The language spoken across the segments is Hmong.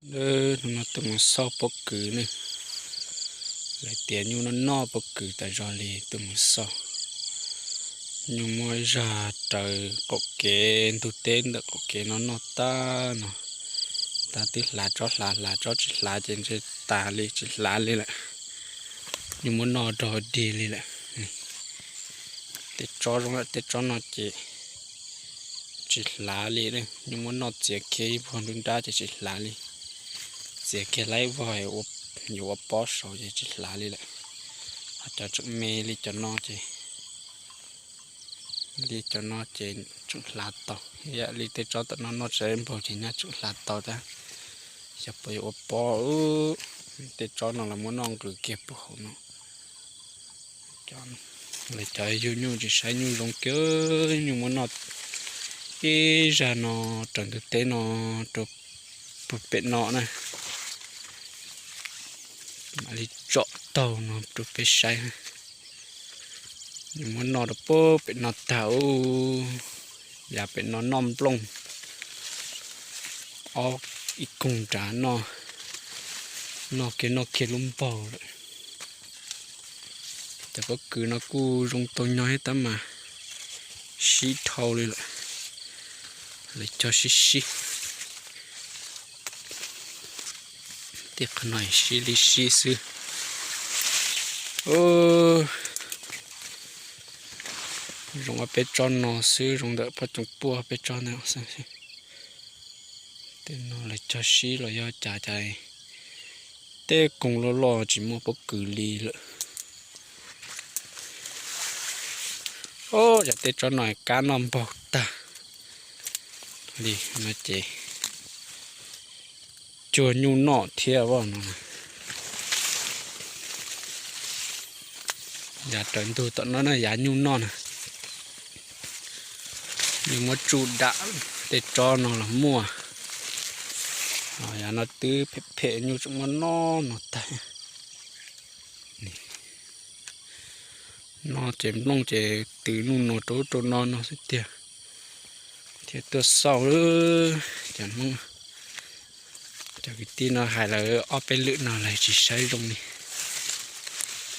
Hnub no tuaj mus xauj pob kws ne, lawv tias nyuj noj noj pob kws tas zog li, tuaj mus xauj. Nyuj muab zog raws qaum kev ntug teb ntawm qaum kev no noj tag no. Tab twb hlav tsob hlav hlav tsob tsis hlav ces ntshe tas li tsis hlav li lawm. Nyuj muab noj rog dig li lawm. Tej tsob zoo lawm, tej tsob no ces tsis hlav li. Nyuj muab noj txiav kiag ib vuag nruab nrab ces tsis hlav li. Txiav kiag lawm ib vuag yuav ua pob saud ces tsis hlav li lawm. Ho cov tseem me li cov no ces, li cov no ces tseem hlav tau. Yam li tej tsob tom no noj tsis npaug ces nyaj tseem hlav tau tab. Xyov puas yuav ua pob. Tej tsob no los muab noj nqws kiag puag hauv no. Lawv cov yug nyuj tsis saib nyuj zoo kiag, nyuj muab noj ib zag no raws ntug teb no rau puag pem no na. Mam li tsom taug no rau peb saib. Nyuj muab noj rau puag pem no tag. Yav pem no noj nplooj, ob ib koog nrad noj, noj kiag noj kiag lub npaug lawm. Cov pob kws no kuj zoo tau nyob thiab tab mas sib dhau li lawm, lawv cog sib sib. Tej qhov no sib li sib xwb. Zoo ob peb tsob no xwb, zoo ntawm poj coom puaj peb tsob ntawd xwb. Tej no lawv cog sib los yog cas cas tej koog loj loj tsis muaj pob kws li lawm. Yog tej tsob no kab noj npaug tag li no ces cuag nyuj noj thiab no. Yav raws ntug tom no na yav nyuj noj na. Nyuj muab tsuj dam tej tsob no los muaj. Yav no twb phem phem nyuj tseem muab noj no tag. Noj ces nplooj ces tws nuj nua rau ub rau no no xwb tiag. Thiaj tuaj xauj cov Hmoob, cov kwv tij no hais lawv ob peb lwm no lawv tsis saib zoo li.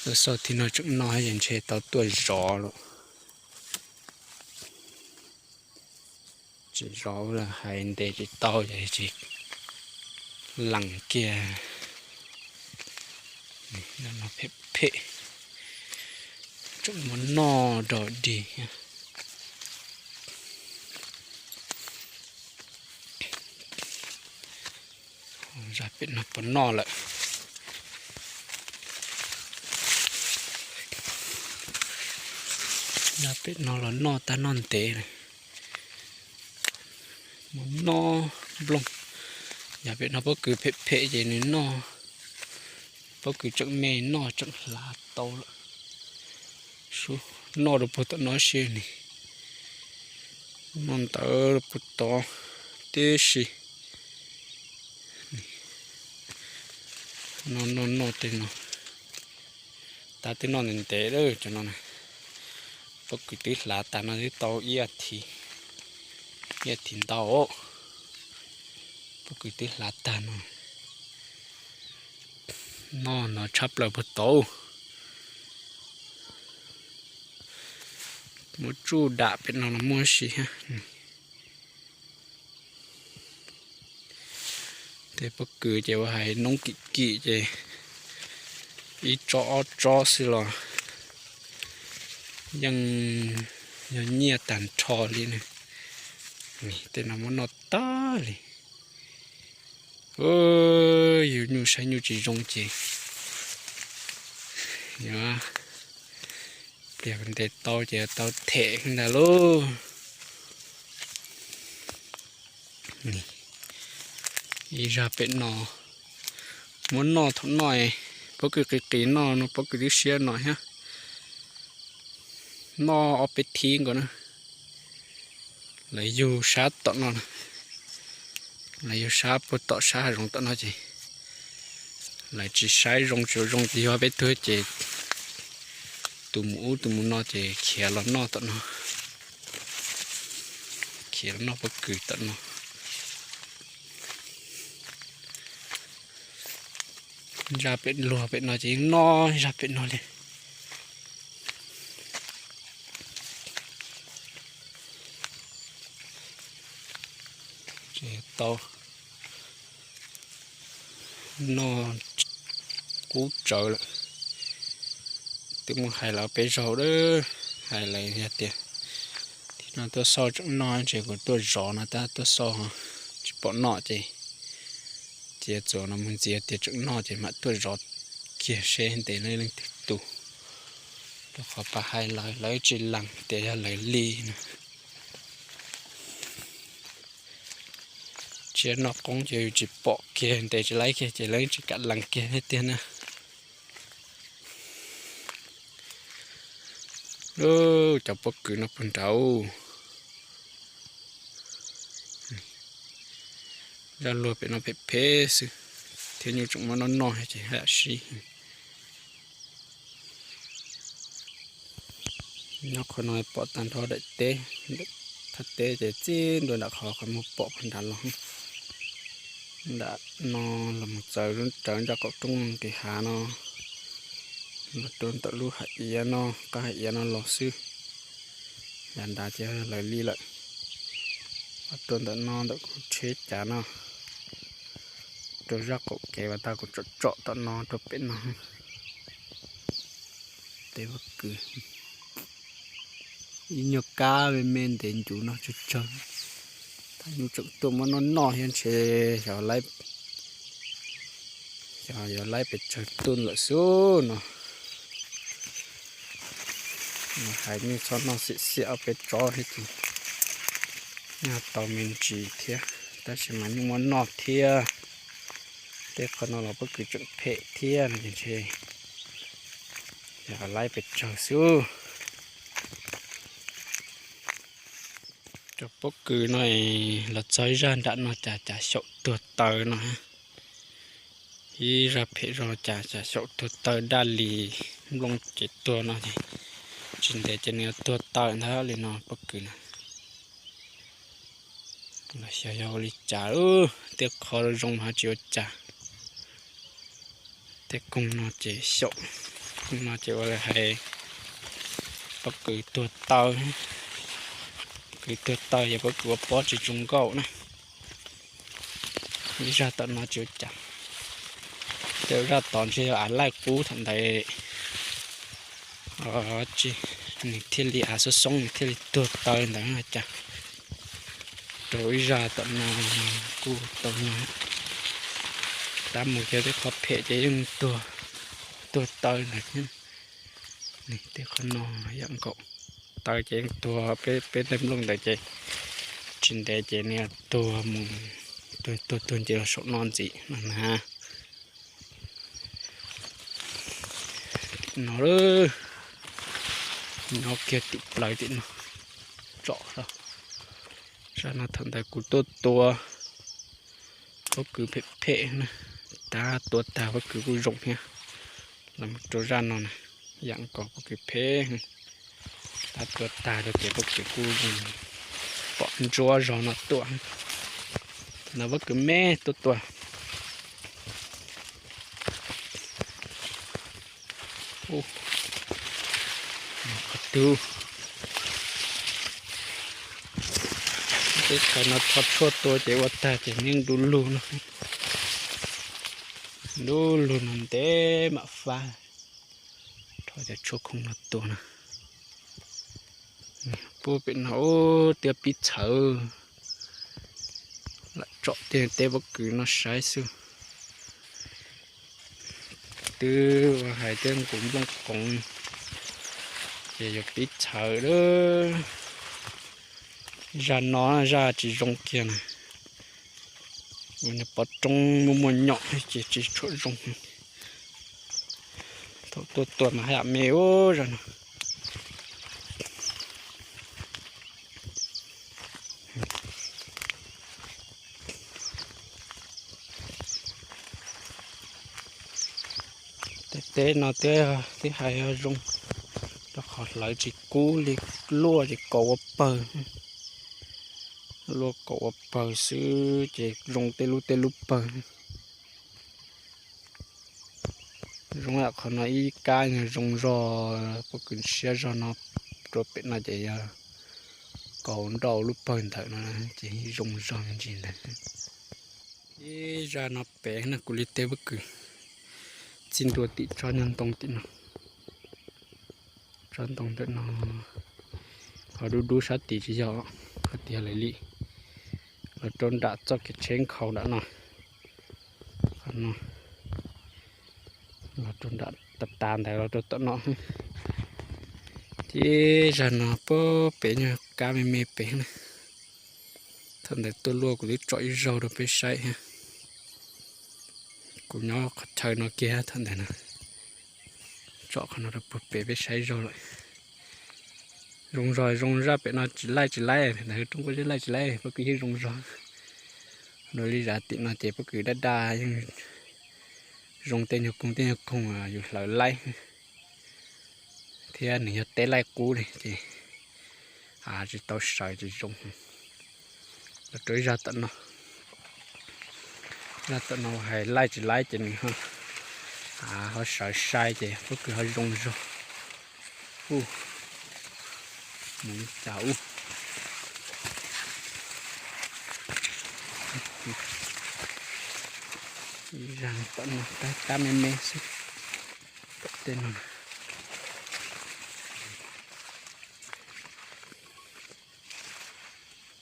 Tuaj xauj tib no tseem noj ces ntshe tau tuaj zov lawm. Tsis zov lawm hais ntes tsis tau ces tsis lees kiag. Phem phem, tseem muab noj rog dig. Zaj pem no puas noj lawm? Zaj pem no los noj tag noj ntev lawm. Mus noj nplooj. Yog pem no pob kws phem phem ces nws noj, pob kws tseem me noj tseem hlav tau lawm. Noj rau puag tom no si ni, noj ntawd rau puag tod tib si. Noj noj noj tej no, tab twb noj ntev ntev lawm cov no. Pob kws twb hlav tag no twb tau ib, ib as thiv ntau. Pob kws twb hlav tag no, noj no tshaj plaws puag tod. Muab tsuj dam pem no los muaj si thiab. Tej pob kws ces ua hais noob kim kim ces ib tsob ob tsob xwb los yeej yog nyiaj tag nrho li na. Tej no muab noj tag li. Yus nyuj saib nyuj tsis zoo ces yuav pliag ntes tau ces tau them ntag lauj. Ib zaj pem no muab noj thaum noj, pob kws qis qis noj no pob kws twb siab no thiab. Noj ob peb thib nkaus na. Lawv yug sab tom no, lawv yug sab puag tom sab hav zoov tom no ces lawv tsis saib zoo, tsis zoo ces yog peb tuag ces tus mus ub tus mus no ces khiav los noj tom no, khiav los noj pob kws tom no. Zaj pem luag pem no ces yeej noj zaj pem no li. Tau noj kub tsawv lawm. Twb muab hais lawm peb zaug lawm, hais lawm yog tias tim no tuaj xauj tseem noj, ntshe kuv tuaj zov no tab tuaj xauj tsis pom noj ces cia txuas no mus ntxiv, tias tseem noj ces mam tuaj zov kiag seb ntes leej twg tus. Rau qhov pab hais lawv, lawv tsis lees tias yog lawv li no. Tsiab noj qoob ces yus tsis pom kiag ntes tsis laib kiag ces lawv tsis kam lees kiag thiab tiag na. Cov pob kws no puag nrad. Zaj luag pem no phem phem xwb, thiab nyuj tseem muab noj noj ces haj yam sib. Nyob qhov no pom tag nrho daim teb, thaj teb ces txij ntua nram qhov qhov muag pom qhov nrad los. Nram no los mus txawv lub rawv ncaj qaum roob nqis hav no, los rau ntawm lub hav iav no, qab hav iav no los xwb. Yav nrad ces lawv li lawm. Los rau ntawm no ntawm kuv tsheb cav no, rau zaj qaum kev uas tag kuv tsom tsom tom no rau pem no. Teb pob kws, ib nyuag kab me me ntev ncuv no tsawg tsawg. Tab nyuj tseem tuaj muab noj noj thiab ntshe xyov, xyov yuav laib pes tsawg tuj lawm xwb no. Hais nyuj txhob noj xiam xiam ob peb tsob thiab ces nyuj tau me ntsis thiab, tab sis mas nyuj muab noj thiab. Tej qhov no los pob kws tseem phem thiab no ces ntshe yog laib pes tsawg xwb. Cov pob kws no los txog ib zaj nram no cas cas xyaum tuag taw no. Ib zaj phem zog cas cas xyaum tuag taw daj li nplooj ces tuag no ces tsis ntev ces nws yuav tuag taw ntag li no pob kws na. Los xyov yog ua li cas, tej qho zoo mas tsis ua cas. Tej koog no ces xyaum, koog no ces ua li hais pob kws tuag taw, pob kws tuag taw ces pob kws ua pob tsis zoo nkauj na. Ib zaj tom no tsis ua cas, tej zaj tod ntshe yog av laij qub thaum ntawd, tsis, nws thiaj li av xoob xoob nws thiaj li tuag taw ntawd cas. Rau ib zaj tom no kuj tau no, tab mus kiag tej qhov phem ces yeej tuag, tuag taw ntawd thiab. Tej qhov no yam nkaus, taw ces yeej tuag, peb tej nplooj ntawd ces tsis ntev ces nws tuag mus, tuag tuag nce los saum no ntxiv no na. No, nyob kiag tim plaws tim no, tsom zaj no thaum ntawd kuv tuaj tua pob kws phem phem na, tab tua tag pob kws kuj zoo thiab. Los rau zaj no na, yam nkaus pob kws phem, tab tua tag rau ces pob kws kuj zoo, pom ntsuab zog no tuaj. No pob kws me tuaj tua. Qhov twg, teb chaws no rho tshuaj tua ces ua tag ces yeej du lug no, du lug no ntev mam fab. Rho cov tshuaj khoom no tua na. Puag pem no tias pib txhawv, lam tsom tej teb pob kws no saib xwb. Twb ua hais tias nqus nplooj qoov ces yuav pib txhawv lawm. Zaj no zaj tsis zoo kiag na. Ua niag pov roob muaj muaj nyom ces tsis tshua zoo. Thaum tuaj tua mas haj yam me ub zaj no. Tej teb no thiab, twb hais yog zoo, rau qhov hlawv tsis kub li, luaj ces kaum ua pawg, luaj kaum ua pawg xwb ces zoo tej lub tej lub pawg. Zoo yam qhov no ib kab yog zoo zog, pob kws siab zog no rau pem no ces yog kaus nrauj lub pawg ntawm no ces zoo zog me ntsis ntawd. Ib zaj no pem na, kuv li teb pob kws txij ntua tim tsob nyuag ntoo tim no. Tsob ntoo ntawm no, ho dub dub sab tid tsis yog, ho tias lawv li los rau nram txoj kev tsheb nkhaus nram no. Qhov no los rau nram tas tas ntawd los rau tom no. Ces zaj no pob pem nyuag kab me me pem na. Thaum ntawd tuaj luaj kuv twb tsom ib zaug rau peb saib thiab. Kuv nyob qhov chaw no kiag thaum ntawd na, tsom qhov no rau puag pem peb saib zaug lawm. Zoo zog zoo zaj pem no tsis laij tsis laib, ntawd rooj kuj laij tsis laib, pob kws yeej zoo zog. Dua li zaj tim no ces pob kws daj daj yeej zoo tej nyuag koog tej nyuag koog yus hlawv laib thiab nws yog teb laij qub li ces tsis tau sawv tsis zoo. Los rau ib zaj tom no, zaj tom no hais laij tsis laib ces nws ho sawv sai ces pob kws ho zoo zog. Mus li cas ub. Zaj tom no tab tab me me xwb. Tom tej no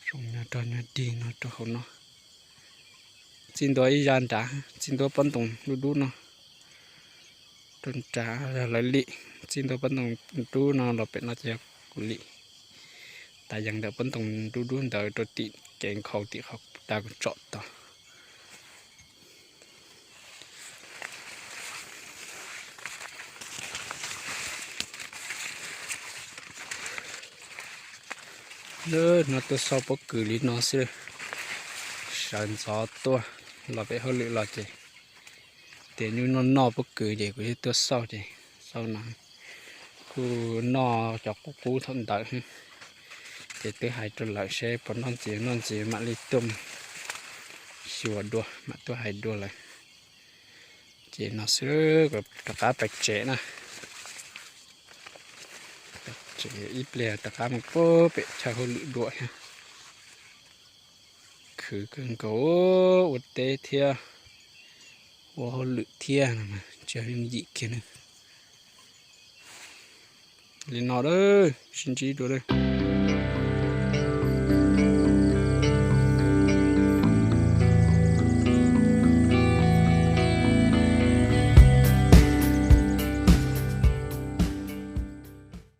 zoo nyob rau nyuag dig no rau hauv no. Txij ntua ib zaj nrad, txij ntua pob ntoos dub dub no rau nrad yog lawv li. Txij ntua pob ntoos dub no los pem no ces yog kuv li. Tas yees ntawm pob ntoos dub dub ntawd rau tim kev nkhaus tim qhov tas kuv tsom tod. No tuaj xauj pob kws li no xwb, sawv ntxov tuaj los pem hauj lwm los ces tias nyuj noj noj pob kws ces kuv thiaj tuaj xauj ces xauj no kuj noj cov qub qub thaum ntawd. Ces twb hais rau lawv seb puas noj ntxiv, noj ntxiv mam li tuaj xyuas dua, mam tuaj hais dua lawm. Ces no xwb, rov qab pais tsev na. Tsev ib pliag rov qab mus pem chaw hauj lwm dua thiab. Khwv kawg nkaus, ua teb thiab ua hauj lwm thiab, tsis yooj yim kiag na. Li no, sib ntsib dua.